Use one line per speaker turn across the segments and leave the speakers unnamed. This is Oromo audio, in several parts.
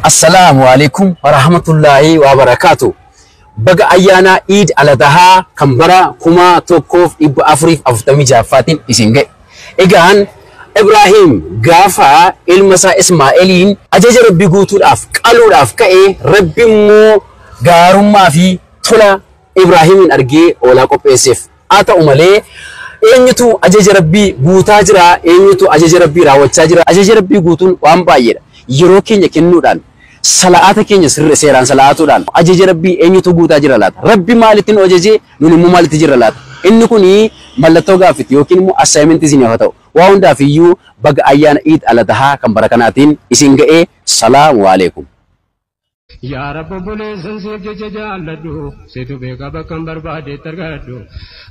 Assalaamu alaikum warahmatullaahi wabarakaatu. Baga ayyaana Iid Aladahaa kan bara 1446ffaatiin isin ga'e. Egaan Ibraahim gaafa ilma isaa Ismaa'eeliin ajaja Rabbii guutuudhaaf qaluudhaaf ka'e, Rabbi immoo gaarummaa fi tola Ibraahimiin argee oolaa qopheesseef. Haa ta'u malee eenyutu ajaja Rabbii guutaa jira? Eenyutu ajaja Rabbii raawwachaa jira? Ajaja Rabbii guutuun waan baay'eedha. Yeroo keenya kennuudhaan, sala'aata keenya sirri seeraan sala'aatuudhaan ajaja Rabbii eenyutu guutaa jira laata? Rabbi maalitti nu ajajee, nun immoo maalitti jira laata? Inni kuni mallattoo gaaffiti yookiin immoo assignmentii isiniif haa ta'u. Waa hundaaf iyyuu baga ayyaana Iid Aladahaa kan bara kanaatiin isin ga'ee. Salaamu alaikum.
Yaa Rabbi, obboleessan siif jecha jaalladhu, situ beeka bakkan barbaadetti argadhu.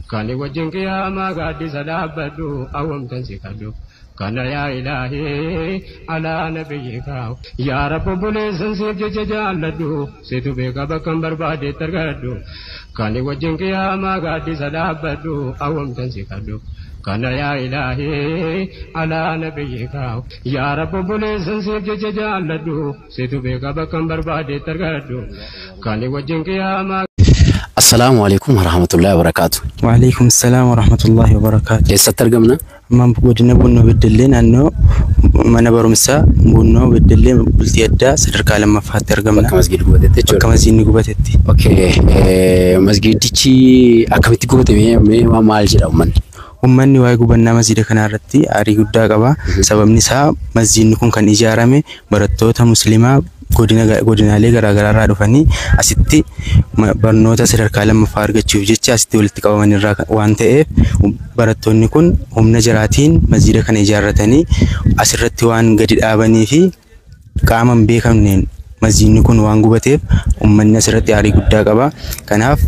Kan wajjin qiyaamaa gaaddisa dhaabbadhu, awwamtan si kadhu. Kana yaa Ilaahii alaa nabiyyika. Yaa Rabbi, obboleessan siif jecha jaalladhu, situ beeka bakkan barbaadetti argadhu. Kan wajjin qiyaamaa gaaddisa dhaabbadhu, awwamtan si kadhu. Kana yaa Ilaahii alaa nabiyyika. Yaa Rabbi, obboleessan siif jecha jaalladhu, situ beeka bakkan barbaadetti argadhu. Kan wajjin qiyaamaa.
Assalaamu alaikum warahmatullahi wabarakaatu.
Waalaikum salaam warahmatullahi wabarakaatu.
Eessatti argamna?
Amma godina Bunnoo Beddellee, naannoo mana barumsaa Bunnoo Beddellee bultii addaa sadarkaa lammaffaatti argamna.
Bakka masgiidni gubatetti jechuudha.
Bakka masgiidni gubatetti.
Okay. Masgiidichi akkamitti gubate? Mee maal jedha uummanni?
Uummanni waa'ee gubannaa masjiida kanaa irratti aarii guddaa qaba. Sababni isaa masjiidni kun kan ijaarame barattoota musliimaa godina godinaalee garaagaraa irraa dhufanii asitti barnoota sadarkaa lammaffaa argachuuf jecha asitti walitti qabaman irraa waan ta'eef, barattoonni kun humna jaraatiin masjiida kana ijaarratanii asirratti waan gadi dhaabanii fi qaama hin beekamneen masjiidni kun waan gubateef uummanni asirratti aarii guddaa qaba. Kanaaf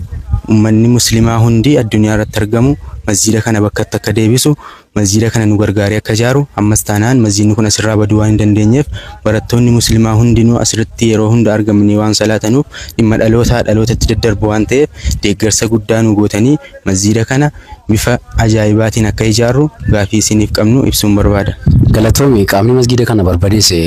uummanni musliimaa hundi addunyaa irratti argamu masjiida kana bakkatti akka deebisu, masjiida kana nu gargaaree akka ijaaru, ammas taanaan masjiidni kun asirraa baduu waan hin dandeenyeef, barattoonni musliimaa hundinuu asirratti yeroo hunda argamanii waan salaatanuuf, dhimma dhalootaa dhalootatti daddarbu waan ta'eef, deeggarsa guddaa nu gootanii masjiida kana bifa ajaa'ibaatiin akka ijaarru gaafii isiniif qabnu ibsuun barbaada.
Galatoomi. Qaamni masgiida kana barbadeesse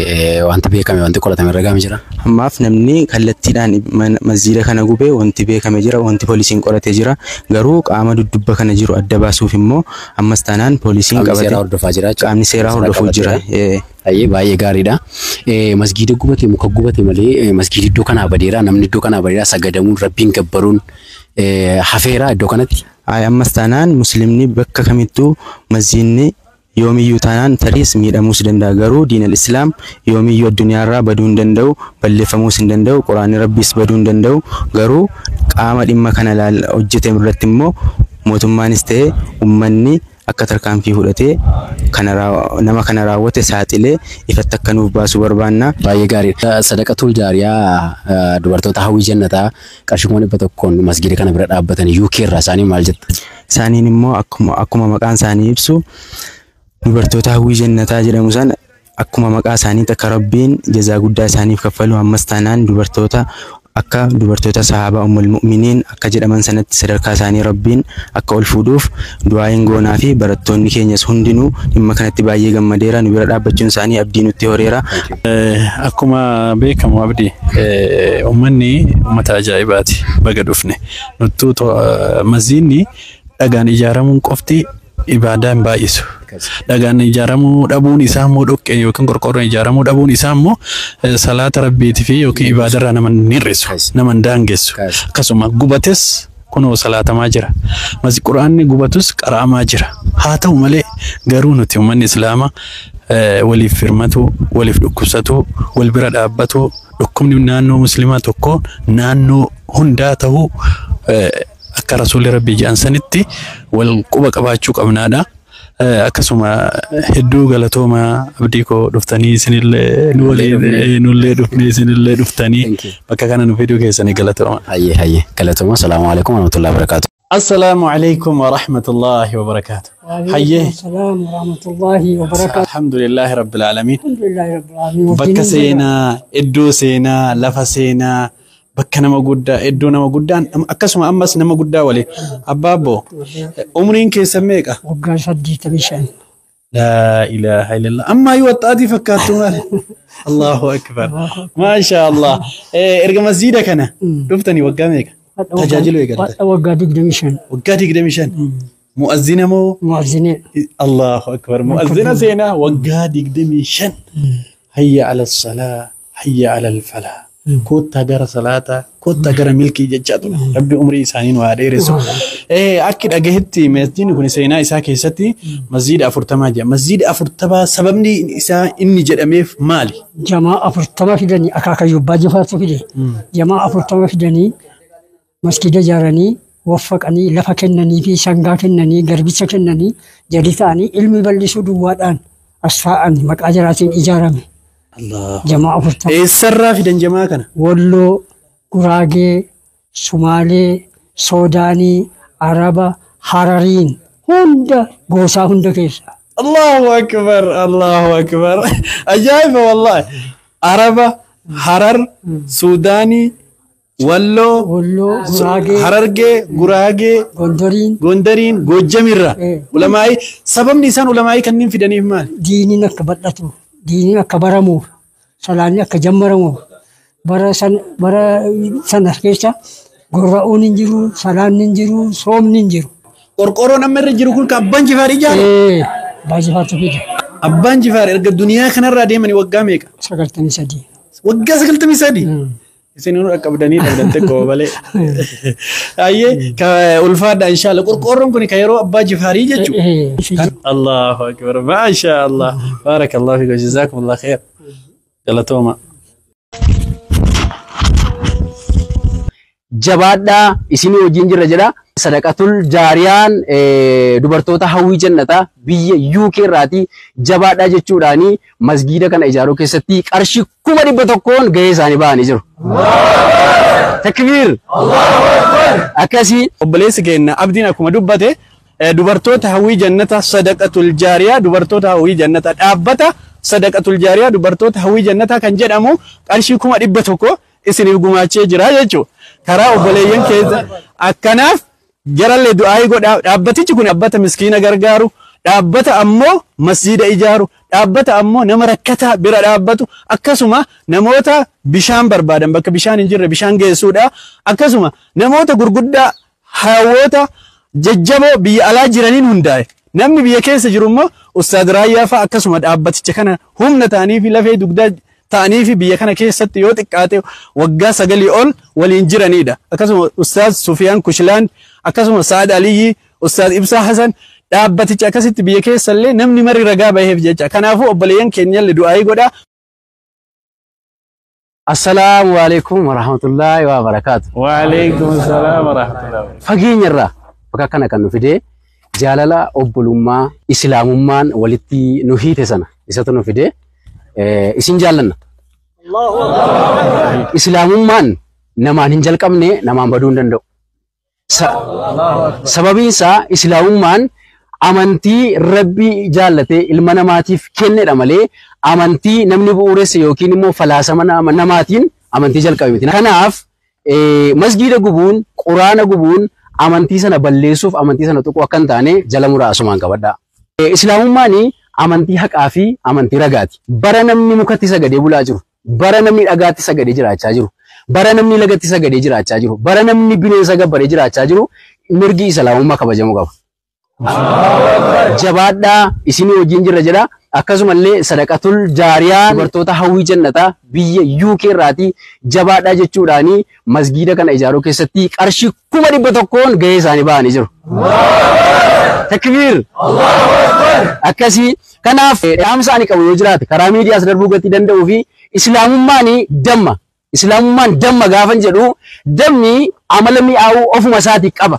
wanti beekame, wanti qoratame irra gahamee jira?
Ammaaf namni kallattiidhaan masjiida kana gube wanti beekame jira, wanti poolisiin qorate jira. Garuu qaama dudduuba kana jiru adda baasuuf immoo ammas taanaan poolisiin
Qaamni
qabate
seeraa hordofaa jira jechuudha.
Qaamni seeraa hordofuu jira.
Baay'ee baay'ee gaariidha. Masgiida gubate, muka gubate malee masgiidi iddoo kanaa badeera, namni iddoo kanaa badeera, sagadamuun, Rabbiin gabbaruun hafeera iddoo kanatti.
Ay, ammas taanaan musliimni bakka kamittuu masjiidni yoomiyyuu taanaan tariis miidhamuus danda'a, garuu diinal islaam yoomiyyuu addunyaarraa baduu hin danda'u, balleeffamuus hin danda'u, Quraanni Rabbiis baduu hin danda'u. Garuu qaama dhimma kana hojjete irratti immoo mootummaanis ta'e uummanni akka tarkaanfii fudhatee kana nama kana raawwate saaxilee ifatti akka nuuf baasu barbaanna.
Baay'ee gaariidha. Sadaqatul jaariyaa dubartoota hawwii jannataa qarshii 100,000 masgiida kana bira dhaabbatan UK irraa, isaanii maal jetta?
Isaaniin immoo akkuma maqaan isaanii ibsu, dubartoota hawwii jannataa jedhamu sana, akkuma maqaa isaaniitti akka Rabbiin jazaa guddaa isaaniif kaffalu, ammas taanaan dubartoota akka dubartoota sahaabaa ummul mu'miniin akka jedhaman sanatti sadarkaa isaanii Rabbiin akka ol fuudhuuf du'aayin goonaa fi barattoonni keenyas hundinuu dhimma kanatti baay'ee gammadeera, nu bira dhaabbachuun isaanii abdii nutti horeera.
Akkuma beekamu Abdi, uummanni uummata ajaa'ibaati. Baga dhufne. Nuttuu masjiidni dhagaan ijaaramuun qofti ibaadaa hin baay'isu. Dhagaan ijaaramuu dhabuun isaa immoo, dhoqqee yookiin qorqorroon ijaaramuu dhabuun isaa immoo salaata Rabbiitii fi yookiin ibaadarraa nama hin hir'isu, nama hin daangessu. Akkasuma gubates kunoo salaatamaa jira. Masi Quraanni gubatus qara'amaa jira. Haa ta'u malee garuu nuti uummanni Islaamaa waliif firmatu, waliif dhukkubsatu, wal bira dhaabbatu, dhukkubni naannoo musliimaa tokko naannoo hundaa ta'uu, akka Rasuulli Rabbii jedhan sanitti wal quba qabaachuu qabnaadha. Akkasuma hedduu galatooma Abdii koo, dhuftanii isinillee nu waliin nullee dhufne, isinillee dhuftanii bakka kana nu fiduu keessanii galatooma.
Hayyee hayyee, galatooma. Salaamu alaikum warahmatullahi wabarakatuh.
Assalaamu alaikum wa rahmatullahi wa barakaatuh. Hayyee.
Salaam wa rahmatullahi wa barakaatuh.
Alhamdulillahi rabbil aalamiin.
Alhamdulillahi rabbil aalamiin.
Bakka seenaa, iddoo seenaa, lafa seenaa, bakka nama guddaa, iddoo nama guddaan, akkasuma ammas nama guddaa waliin. Abbaa abboo, umriin keessan meeqa?
Waggaa 85.
Laa ilaaha illallah. Ammayyuu waxxaatii fakkaattu maali? Allahu akbar. Maasha Allah. Erga masjiida kana dhuftanii waggaa meeqa? Tajaajilu eegalte?
Waggaa 25.
Waggaa 25. Mu'azzina moo?
Mu'azzinee.
Allahu akbar. Mu'azzina seenaa waggaa 25. Hayya ala salaa, hayya ala falaa. Koottaa gara salaataa, koottaa gara milkii jechaa ture. Rabbi umrii isaanii nu haa dheeressu. Akki dhagahetti masjiidni kun seenaa isaa keessatti masjiida 40 jedha. Masjiida 40 sababni isaa inni jedhameef maali?
Jamaa 40 fidanii akaakayyuu abbaa jifaartu fide. Jamaa 40 fidanii masjiida ijaaranii waffaqanii lafa kennanii fi sangaa kennanii garbicha kennanii jali ta'anii ilmi bal'isuu duwwaadhaan as taa'an maqaa jaraatiin ijaarame.
Allah.
Jamaa 40.
Eessarraa fidan jamaa kana?
Walloo, Guraagee, Sumaalee, Soodaanii, Araba, Harariin hunda gosaa hunda keessa.
Allahu akbar, Allahu akbar. Ajaa'iba wallahi. Araba, Harar, Suudaanii, Walloo,
Walloo, Guraagee,
Harargee, Guraagee,
Gondoriin,
Gondariin, Goojjamirra. Ulamaa'ii sababni isaan ulamaa'ii kanneen fidaniif maali?
Diiniin akka bal'atu, diiniin akka baramuuf, salaanni akka jammaramuuf, bara sana keessa gorra'uun hin jiru, salaanni hin jiru, soomni hin jiru.
Qorqoorroon amma irra jiru kun kan Abbaan Jifaar ijaare?
Abbaa Jifaartu fide.
Abbaan Jifaar erga duniyaa kanarraa deemanii waggaa meeqa?
93.
Waggaa 93? Isin nu dhaqqabdanii dhabdan xiqqoo malee. Ayyee ulfaadha inshaalla. Qorqoorroon kun kan yeroo Abbaa Jifaarii jechuudha. Allahu akbar. Maasha Allah. Baarakallahu fiikum. Jazaakumullah khair. Galatooma.
Jabaadhaa isinii wajjin jirra jedha. Sadaqatul jaariyaan dubartoota hawwii jannataa biyya UK irraati jabaadhaa jechuudhaani masgiida kana ijaaruu keessatti qarshii 100,000 gahee isaanii ba'anii jiru. Takbiir! Akkasii
obboleessi keenya Abdiin akkuma dubbate dubartoota hawwii jannataa sadaqatul jaariyaa dubartoota hawwii jannataa dhaabbata sadaqatul jaariyaa dubartoota hawwii jannataa kan jedhamu qarshii 100,000 isiniif gumaachee jira jechuudha. Karaa obboleeyyan keessa akkanaaf jarallee du'aayii godhaa. Dhaabbatichi kun dhaabbata miskiina gargaaru, dhaabbata ammoo masjiida ijaaru, dhaabbata ammoo nama rakkataa bira dhaabbatu, akkasuma namoota bishaan barbaadan bakka bishaan hin jirre bishaan geessuudha. Akkasuma namoota gurguddaa hawwoota jajjaboo biyya alaa jiraniin hundaa'e. Namni biyya keessa jiru immoo Ustaad Raayyaa fa'a akkasuma dhaabbaticha kana humna ta'anii fi lafee dugdaa ta'anii fi biyya kana keessatti yoo xiqqaate waggaa 9 ol waliin jiranidha. Akkasuma Ustaad Sufiyaan Kushlaan, akkasuma Saad Aliyyi, Ustaad Ibsaa Hasan dhaabbaticha akkasitti biyya keessallee namni mari ragaa baheef jecha. Kanaafuu obboleeyyan keenyallee du'aayii godhaa.
Assalaamu alaikum warahmatullahi wabarakaatu.
Wa alaikum salaam warahmatullahi.
Fageenyarraa bakka kana kan nu fide jaalala obbolummaa islaamummaan walitti nu hiite sana isatu nu fide isin jaallanna. Islaamummaan namaan hin jalqabne namaan baduu hin danda'u. Sababiin isaa islaamummaan amantii Rabbii jaallatee ilma namaatiif kennedha malee amantii namni bu'uuresse yookiin immoo falaasama namaatiin amantii jalqabe miti. Kanaaf masgiida gubuun, quraana gubuun amantii sana balleessuuf amantii sana tuquu akka hin taane jala muraasumaan qabadha. Islaamummaan amantii haqaa fi amantii ragaati. Bara namni mukatti sagadee bulaa jiru, bara namni dhagaatti sagadee jiraachaa jiru, bara namni lagatti sagadee jiraachaa jiru, bara namni bineensa gabbaree jiraachaa jiru, mirgi islaamummaa kabajamuu qaba. Jabaadhaa isinii wajjin jirra jedha. Akkasumallee sadaqatul jaariyaa dubartoota hawwii jannataa biyya UK irraati jabaadhaa jechuudhaani masgiida kana ijaaruu keessatti qarshii 100,000 gahee isaanii ba'anii jiru. Takbiir! Akkasii kanaaf dhaamsa ani qabu yoo jiraate karaa miidiyaas darbuu gatii danda'uu fi islaamummaan damma. Islaamummaan damma gaafan jedhu dammi amala mi'aawuu ofuma isaatii qaba.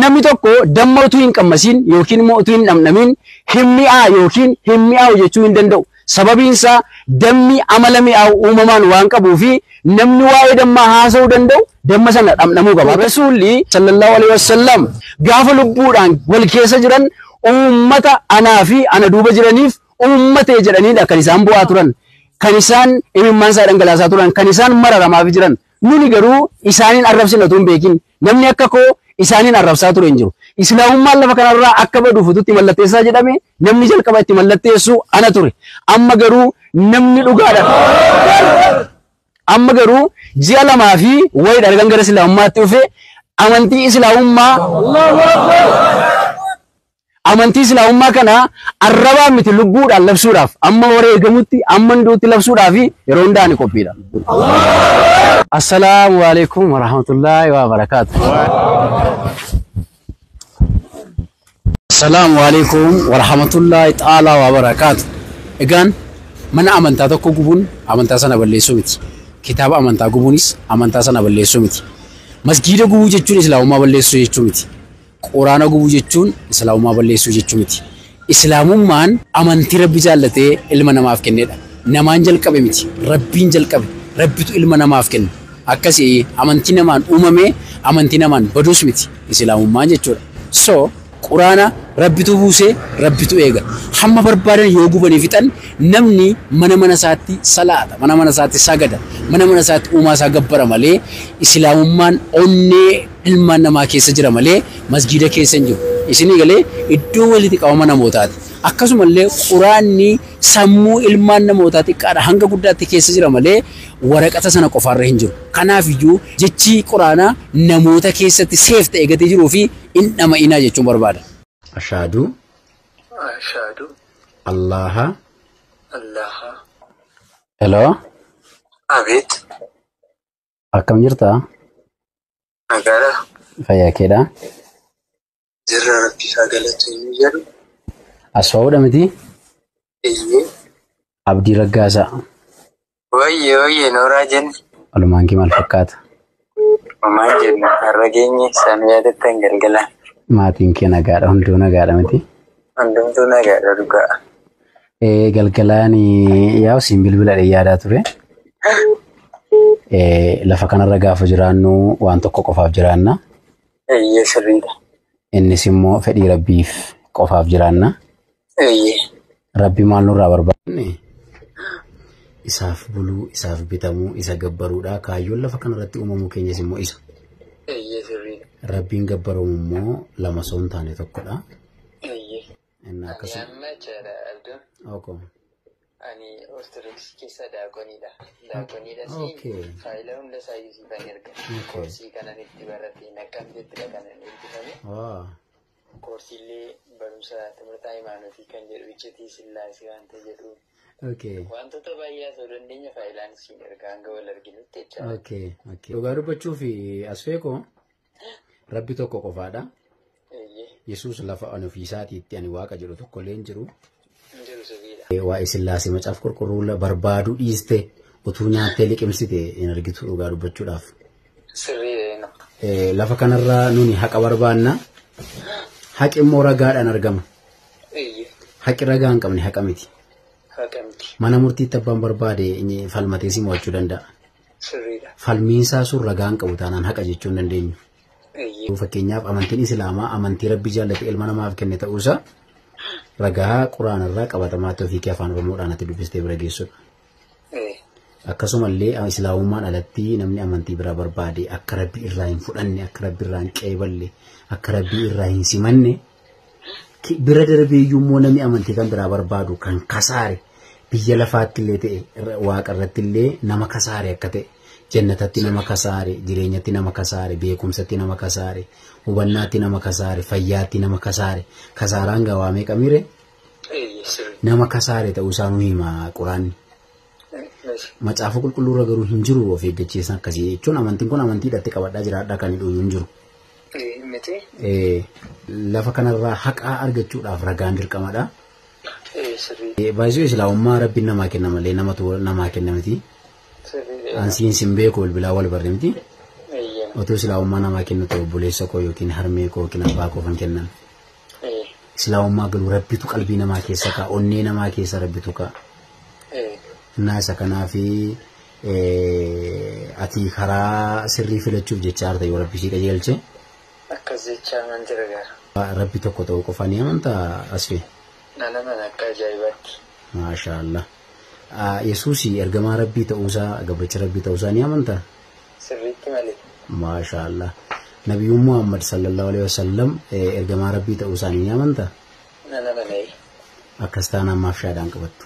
Namni tokko damma utuu hin qammasiin yookiin immoo utuu hin dhamdhamiin hin mi'aa yookiin hin mi'aawu jechuu hin danda'u. Sababiin isaa dammi amala mi'aawu uumamaan waan qabuu fi namni waa'ee dammaa haasa'uu danda'u damma sana dhamdhamuu qaba. Rasuulli sallallahu alaihi wasallam gaafa lubbuudhaan wal keessa jiran uummata anaa fi ana duuba jiraniif uummatee jedhaniidha kan isaan bu'aa turan, kan isaan imimmaan isaa dhangalaasaa turan, kan isaan mararamaaf jiran. Nuni garuu isaaniin arrabsina utuu hin beekin. Namni akka koo isaaniin arrabsaa ture hin jiru. Islaamummaan lafa kanarraa akka baduuf ututti mallatteessaa jedhame namni jalqaba itti mallatteessu ana ture. Amma garuu namni dhugaadha. Amma garuu ji'a 2 fi wayii argan gara Islaamummaatti dhufe amantii Islaamummaa kana arrabaa miti lubbuudhaan labsuudhaaf amma wareegamutti amma hunduutti labsuudhaaf yeroo hundaa ni qophiidha. Assalaamu alaikum warahmatullaahi wabarakaatuh. Assalaamu alaikum warahmatullaahi ta'aalaa wabarakaatuh. Egaan mana amantaa tokko gubuun amantaa sana balleessuu miti. Kitaaba amantaa gubuunis amantaa sana balleessuu miti. Masgiida gubuu jechuun Islaamummaa balleessuu jechuu miti. Quraana gubuu jechuun Islaamummaa balleessuu jechuu miti. Islaamummaan amantii Rabbi jaallatee ilma namaaf kennedha. Namaan jalqabe miti. Rabbiin jalqabe. Rabbitu ilma namaaf kenne. Akkasii amantii namaan uumame amantii namaan baduus miti. Islaamummaan jechuudha. So Quraana Rabbitu buusee Rabbitu eega. Hamma barbaadan yoo gubanii fixan namni mana mana isaatti salaata, mana mana isaatti sagada, mana mana isaatti uumaa isaa gabbara malee Islaamummaan onnee ilmaan namaa keessa jira malee masgiida keessa hin jiru. Isinii galee iddoo walitti qabama namootaati. Akkasumallee Quraanni sammuu ilmaan namootaa xiqqaadha hanga guddaatti keessa jira malee waraqata sana qofaarra hin jiru. Kanaafiyyuu jechi Quraanaa namoota keessatti seef ta'e gatee jiruu fi hin dhama'inaa jechuun barbaada. Ashaadu Allaha
Allaha.
Hello.
Abeet.
Akkam jirta?
Nagaadha.
Fayyaa keedha.
Jirra Rabbi isaa galatu inni jedhu.
Asfaa'uudha miti?
Eeyyee.
Abdii Raggaasaa.
Wayyee wayyee nooraa jenne.
Walumaan kee maal fakkaata?
Maal jenna har'a geenye isaan yaadattan galgalaan.
Maatiin kee nagaadha hunduu nagaadha miti?
Hundumtuu nagaadha dhugaa.
Galgalaan yaa'u siin bilbila yaadaa ture. Lafa kanarra gaafa jiraannu waan tokko qofaaf jiraanna.
Eeyyee sirriidha.
Innis immoo fedhii Rabbiif qofaaf jiraanna.
Eeyyee.
Rabbi maal nurraa barbaadne? Isaaf buluu, isaaf bitamuu, isa gabbaruudha. Kaayyoon lafa kanarratti uumamuu keenyas immoo isa.
Eeyyee sirriidha.
Rabbiin gabbaramu immoo lama osoo hin taane tokkodha.
Eeyyee.
Inni akkasuma.
Ani amma jechaadha Abduun.
Oko.
Ani Ortodoksii keessa daaqoniidha. Daaqoniidha
Okay.
faayila hunda isaayyuu siifan erga.
Okay.
Koorsii kanan itti barate naqqamteettidha kanan eebbifame.
Waa.
Koorsiillee barumsa timirta hayimaanotii kan jedhu iccitii sillaasee waanta jedhu.
Okay.
Wantoota baay'ee osoo dandeenya faayilaan siin erga hanga wal arginutti jechaadha.
Okay. Okay. Dhugaa dubbachuuf asfeekoo Rabbi tokko qofaadha.
Eeyyee.
Yesuus lafa ani ofiisaatiitti ani waaqa jedhu tokko illee hin jiru.
Hin jiru sirriidha.
Waa'ee sillaasee macaaf qulqulluu barbaaduu dhiiste utuu nyaattee liqimsite hin argitu dhugaa dubbachuudhaaf.
Sirriidha eenyu.
Lafa kanarraa nuni haqa barbaanna. Haqi immoo ragaadhaan argama.
Eeyyee.
Haqi ragaa hin qabne haqa miti.
Haqa miti.
Mana murtiitti abbaan barbaade inni falmatee si mo'achuu danda'a.
Sirriidha.
Falmiinsaa sun ragaa hin qabu taanaan haqa jechuu hin dandeenyu.
Eeyyee.
Fakkeenyaaf amantiin Islaamaa amantii Rabbi jaallate ilma namaaf kenne ta'uusaa ragaa Quraanarraa qabatamaatti ofii kee afaan Oromoodhaan ati dubbistee bira geessudha. Akkasumallee Islaamummaan alatti namni amantii biraa barbaade akka Rabbi irraa hin fudhanne, akka Rabbi irraa hin qeeballe, akka Rabbi irraa hin simanne bira darbee iyyuu immoo namni amantii kan biraa barbaadu kan kasaare biyya lafaatti illee ta'e waaqa irratti illee nama kasaare akka ta'e jannatatti nama kasaare, jireenyatti nama kasaare, beekumsatti nama kasaare, hubannaatti nama kasaare, fayyaatti nama kasaare, kasaaraan gawaa meeqa mire
Eeyyee sirrii.
nama kasaare ta'uusaa nu hima Quraanni. Macaafa qulqulluurra garuu hin jiru of eeggachiisan akkasii jechuun amantiin kun amantii hidhatte qabadhaa jiraadhaa kan hidhu hin jiru.
Miti.
Lafa kanarraa haqaa argachuudhaaf ragaan dirqamadha.
Sirrii.
Baay'isuu Islaamummaa Rabbiin namaa kenna malee namatu namaa kenna miti.
Sirrii.
Ansiin sin beeku bilbilaa wal barre miti.
Eeyyee.
Otoo Islaamummaa namaa kennu ta'e obboleessa koo yookiin harmee koo yookiin abbaa koo kan kennan. Islaamummaa galuu Rabbitu qalbii namaa keessa kaa'a, onnee namaa keessa Rabbitu kaa'a. Innaa isa kanaafi ati karaa sirrii filachuuf jecha harta yoo Rabbi si qajeelche.
Akkas jecha amantii ragaara.
Rabbi tokko ta'uu qofa ni amantaa asfi?
Nan amana akka ajaa'ibaatti.
Maashaallah. Yesuus ergamaa Rabbii ta'uusaa gabricha Rabbii ta'uusaa ni amantaa?
Sirriitti malee.
Maashaallah. Nabiyyuun Muhammad sallallahu alaihi wasallam ergamaa Rabbii ta'uu isaanii ni amantaa?
Nan amana.
Akkas taanaan maaf shaadaan qabattu?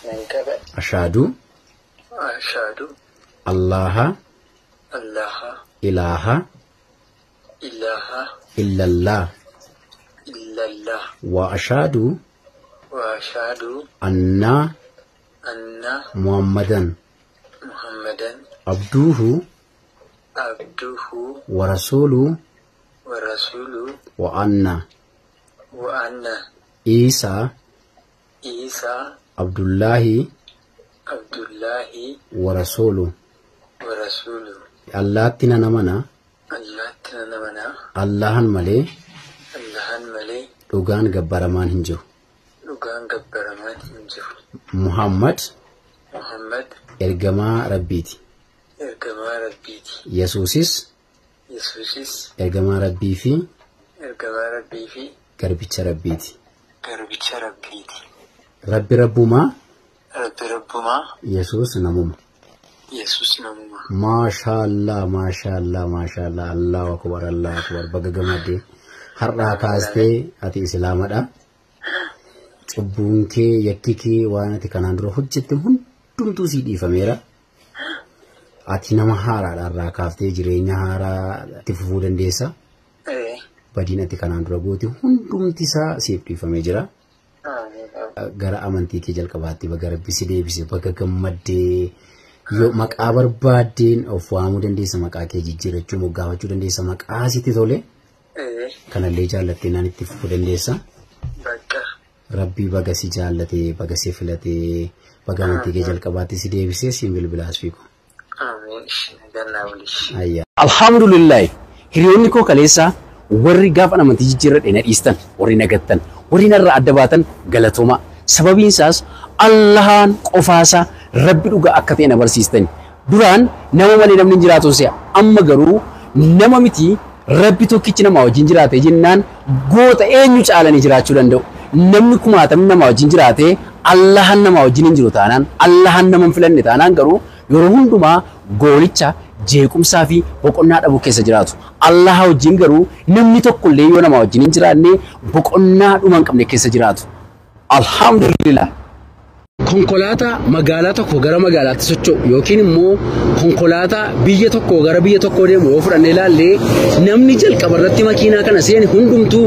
Nan qaba.
Ashaadu.
Ashaadu.
Allaha.
Allaha.
Ilaaha.
Ilaaha.
Illallah.
Illallah.
Wa ashaadu.
Wa ashaadu.
Anna.
Anna.
Muhammadan.
Muhammadan.
Abduhu.
Abduhu.
Wa rasuluhu.
Wa rasuluhu.
Wa anna.
Wa anna.
Isa.
Isa.
Abdullahi.
Abdullahi.
Wa rasuluhu.
Wa rasuluhu.
Allaatti nan amana.
Allaatti nan amana.
Allahan malee.
Allahan malee.
Dhugaan gabbaramaan hin jiru.
Dhugaan gabbaramaan hin jiru.
Muhammad.
Muhammad.
Ergamaa Rabbiiti.
Ergamaa Rabbiiti.
Yesuusis.
Yesuusis.
Ergamaa Rabbii fi.
Ergamaa Rabbii fi.
Garbicha Rabbiiti.
Garbicha Rabbiiti.
Rabbi Rabbumaa.
Rabbi Rabbumaa.
Yesuus namuma.
Yesuus namuma.
Maashaallah maashaallah maashaallah Allahu akbar Allahu akbar baga gammadde har'aa kaastee ati islaamadha. Cubbuun kee yakki kee waan ati kanaan dura hojjette hundumtuu sii dhiifameera. Ati nama haaraadha har'aa kaaftee jireenya haaraa itti fufuu dandeessa. Badiin ati kanaan dura goote hundumti isaa siif dhiifamee jira. Gara amantii kee jalqabaatti baga Rabbi si deebise baga gammaddee yoo maqaa barbaaddeen of waamuu dandeessa maqaa kee jijjiirachuu moggaafachuu dandeessa maqaa sitti tole. Kanallee jaallattee naan itti fufuu dandeessa.
Bakka.
Rabbii baga si jaallatee baga si filatee baga amantii kee jalqabaatti si deebisee siin bilbilaas fiiku.
Amiin.
Alhamdulillah hiriyoonni koo kaleessa warri gaafa amantii jijjiirradhe na dhiistan warri nagattan warri narraa adda baatan galatooma. Sababiin isaas Allahan qofaasaa Rabbi dhugaa akka ta'e na barsiistani. Duraan nama malee namni hin jiraatu si'a. Amma garuu nama miti Rabbi tokkichi nama wajjin jiraate jennaan goota eenyu caalanii jiraachuu danda'u. Namni kumaatamni nama wajjin jiraate Allahan nama wajjin hin jiru taanaan Allahan nama hin filanne taanaan garuu yeroo hundumaa goolicha jeequmsaa fi boqonnaa dhabuu keessa jiraatu. Allaha wajjin garuu namni tokkollee yoo nama wajjin hin jiraanne boqonnaa dhuma hin qabne keessa jiraatu. Alhamdulillah. Konkolaataa magaalaa tokko gara magaalaatti socho'u yookiin immoo konkolaataa biyya tokko gara biyya tokkoo deemu yoo fudhanne ilaalle namni jalqaba irratti makiinaa kana seene hundumtuu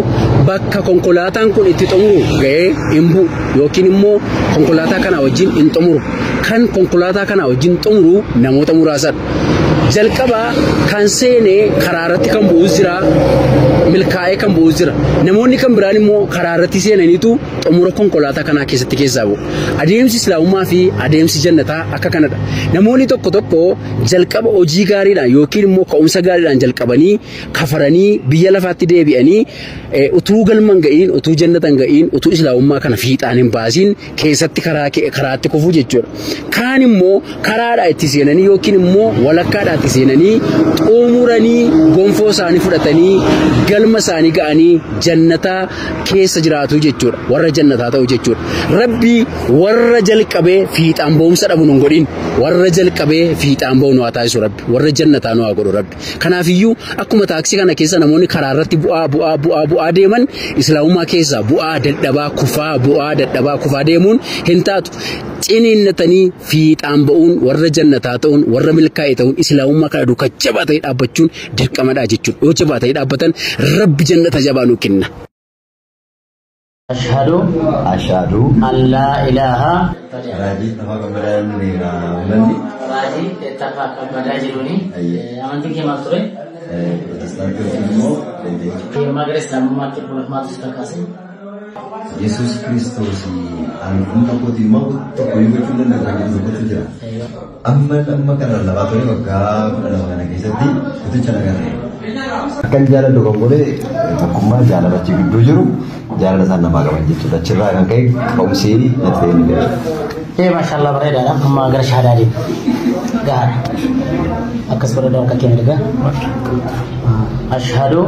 bakka konkolaataan kun itti xumuru ga'ee hin bu'u yookiin immoo konkolaataa kana wajjin hin xumuru. Kan konkolaataa kana wajjin xumuru namoota muraasadha. Jalqaba kan seene karaa irratti kan bu'us jira, milkaa'ee kan bu'us jira. Namoonni kan biraan immoo karaa irratti seenaniitu xumura konkolaataa kanaa keessatti keessaa bu'u. Adeemsi islaamummaa fi adeemsi jannataa akka kanadha. Namoonni tokko tokko jalqaba hojii gaariidhaan yookiin immoo ka'umsa gaariidhaan jalqabanii kafaranii biyya lafaatti deebi'anii utuu galma hin ga'iin, utuu jannata hin ga'iin, utuu islaamummaa kana fiixaan hin baasiin keessatti karaatti kufuu jechuudha. Kaan immoo karaadhaa itti seenanii yookiin immoo walakkaadhaa itti seenanii xumuranii gonfoo isaanii fudhatanii galma isaanii ga'anii jannataa keessa jiraatu jechuudha. Warra jannataa ta'u jechuudha. Rabbi warra jalqabee fiixaan ba'umsa dhabu nun godhin. Warra jalqabee fiixaan ba'u nu haa taasisu Rabbi. Warra jannataa nu haa godhu Rabbi. Kanaafiyyuu akkuma taaksii kana keessa namoonni karaa irratti bu'aa bu'aa bu'aa bu'aa deeman islaamummaa keessa bu'aa dadhabaa kufaa bu'aa dadhabaa kufaa deemuun hin taatu. Ciniinnatanii fiixaan ba'uun warra jannataa ta'uun warra milkaa'e ta'uun islaamummaa kana duukaa jabaa ta'ee dhaabbachuun dirqamadha jechuudha. Yoo jabaa ta'ee dhaabbatan Rabbi jannata jabaa nuu kenna.
Ashhadu
Ashhadu
an laa ilaaha
Raajii Taffaa Kabbadaa jedhamu uummanni.
Raajii Taffaa Kabbadaa jedhuuni. Amantiin kee maal ture?
Pirootestaantii yookiin immoo Peenteetii.
Yemmuu gara islaamummaatti dhufuuf maaltu si kakaase?
Yesuus Kiristoos ani humna kootiin maal tokko iyyuu gochuu hin danda'u kan jedhu tokkotu jira. Amma amma kana lallabaa ture waggaa 12 kana keessatti kuticha nagarre. Akkan jaaladhu kan godhe tokkummaa jaalala achi gidduu jiru jaalala isaan namaa qaban jechuudha. Achirraa kan ka'e ka'umsi natti ta'e ni jira.
Ee maashaallah bareedaadha. Amma gara shahaadaa deemu. Gaara. Akkas godhadhu harka kee mirga. Ashhadu.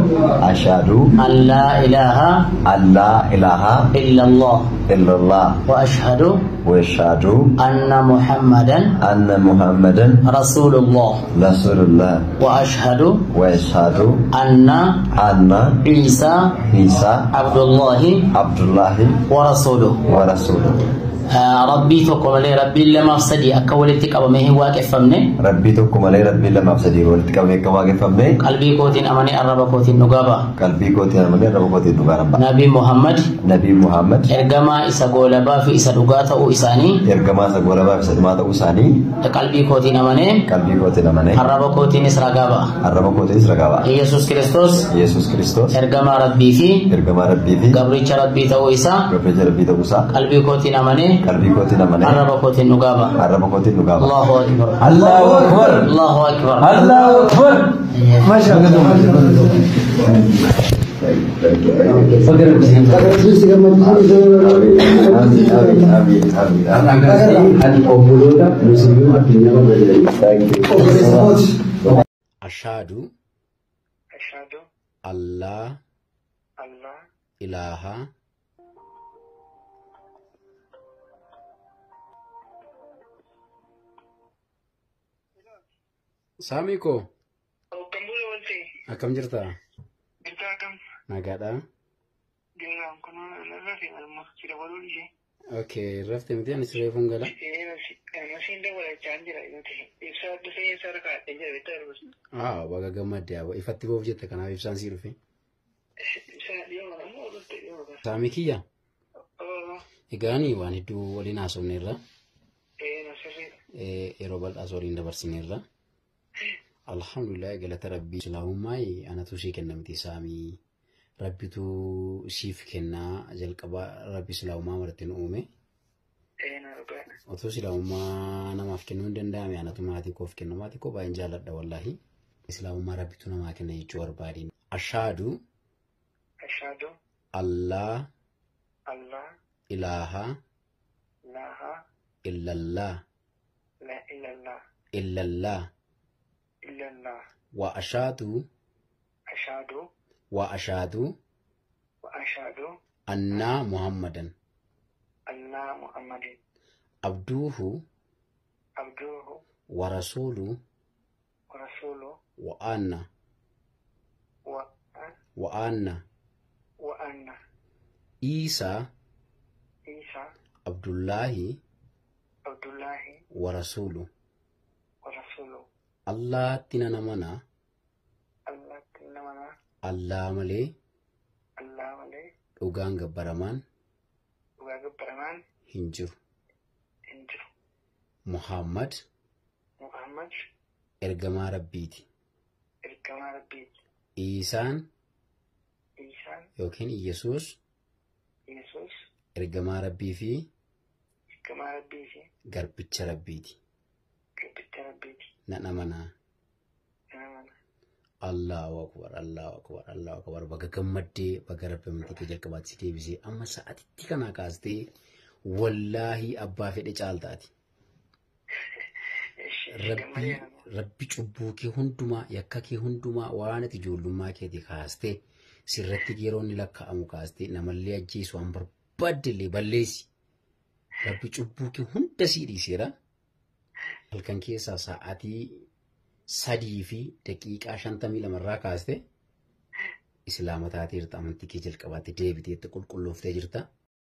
Ashhadu.
An laa ilaaha.
An laa ilaaha.
Illallah.
Illallah.
Wa ashhadu.
Wa ashhadu.
Anna Muhammadan.
Anna Muhammadan.
Rasulullah.
Rasulullah.
Wa ashhadu.
Wa ashhadu.
Anna.
Anna.
Isa.
Isa.
Abdullahi.
Abdullahi.
Wa rasuluhu.
Wa rasuluhu.
Rabbii tokko malee rabbiin lamaaf sadii akka walitti qabamee hin waaqeffamne.
Rabbii tokko malee rabbiin lamaaf sadii walitti qabamee akka waaqeffamne.
Qalbii kootiin amanee arraba kootiin dhugaa ba'a.
Qalbii kootiin amanee arraba kootiin dhugaa ba'a.
Nabii Muhammad.
Nabii Muhammad.
Ergamaa isa goolabaa fi isa dhugaa ta'uu isaanii.
Ergamaa isa goolabaa fi isa dhugaa ta'uu isaanii.
Qalbii kootiin amanee.
Qalbii kootiin amanee.
Arraba kootiinis ragaa ba'a.
Arraba kootiinis ragaa ba'a.
Yesuus Kiristoos.
Yesuus Kiristoos.
Ergamaa Rabbii fi.
Ergamaa Rabbii fi.
Gabricha Rabbii ta'uu isaa.
Gabricha Rabbii ta'uu isaa.
Qalbii kootiin amanee.
Qalbii kootiin amanee.
Arraba kootiin dhugaa ba'a.
Arraba kootiin dhugaa ba'a.
Allahu akbar.
Allahu akbar.
Allahu akbar.
Allahu akbar.
Masha
Ashhadu.
Ashhadu.
Allah.
Allah.
Ilaaha. Saamii koo.
Akkam bula walte.
Akkam jirta?
Jirta akkam.
Nagaadha.
Jiraan kun rafee malma si dabaluu ishee.
Okay, rafte miti ani siree gala.
Masiin dabalachaa jira yoo ta'e ibsaa dhufee ibsaa harkaa jira bitaa dhufu.
Ah, baga gammadde yaa ifatti boof jette kanaaf ibsaan sii dhufe.
Ibsaa dhiyoo mana moo dhufte dhiyoo kana.
Saamii kiyya. Egaani waan hedduu waliin haasofneerra. Yeroo bal'aas waliin dabarsineerra. Alhamdulillah galata rabbii islaamummaa anatu sii kennamti saamii rabbitu siif kennaa jalqaba rabbi islaamummaa maratti nu uume. Otoo islaamummaa namaaf kennuu hin danda'ame anatu maatii koof kennu maatii koo baay'een jaalladha wallaahi. Islaamummaa rabbitu namaa kenna jechuu barbaadeen. Ashaadu.
Ashaadu.
Allah.
Allah.
Ilaaha.
Ilaaha.
Illallah.
La illallah.
Illallah.
Illallah.
Wa ashaadu.
Ashaadu.
Wa ashaadu.
Wa ashaadu.
Annaa Muhammadan.
Annaa Muhammadin.
Abduuhu.
Abduuhu.
Wa rasuulu.
Wa rasuulu.
Wa anna. Wa anna.
Wa anna.
Iisaa.
Iisaa.
Abdullaahi.
Abdullaahi.
Wa rasuulu.
Wa rasuulu.
Allaatti nan amana.
Allaatti nan amana.
Allaa malee.
Allaa malee.
Dhugaan gabbaramaan.
Dhugaa gabbaramaan.
Hin jiru.
Hin jiru.
Muhammad.
Muhammad.
Ergamaa Rabbiiti.
Ergamaa Rabbiiti.
Iisaan.
Iisaan.
Yookiin Iyyasuus.
Iyyasuus.
Ergamaa Rabbii fi.
Ergamaa Rabbii fi.
Garbicha Rabbiiti.
Garbicha Rabbiiti.
Nan amanaa.
Nan amanaa.
Allahu akbar, Allahu akbar, Allahu akbar. Baga gammaddee, baga rabbi amantii kee jalqabaatti si deebisee amma sa'aatitti kanaa kaastee wallaahi abbaa fedhe caaltaati. Rabbi cubbuu kee hundumaa, yakka kee hundumaa waan ati ijoollummaa keetii kaastee sirratti yeroo inni lakkaa'amu kaastee namallee ajjeesu waan barbaadde illee balleessi. Rabbi cubbuu kee hunda sii dhiiseera. Halkan keessaa sa'aatii 3:52 irraa kaaste islaama taateerta amantii kee jalqabaatti deebiteetti qulqullooftee jirta.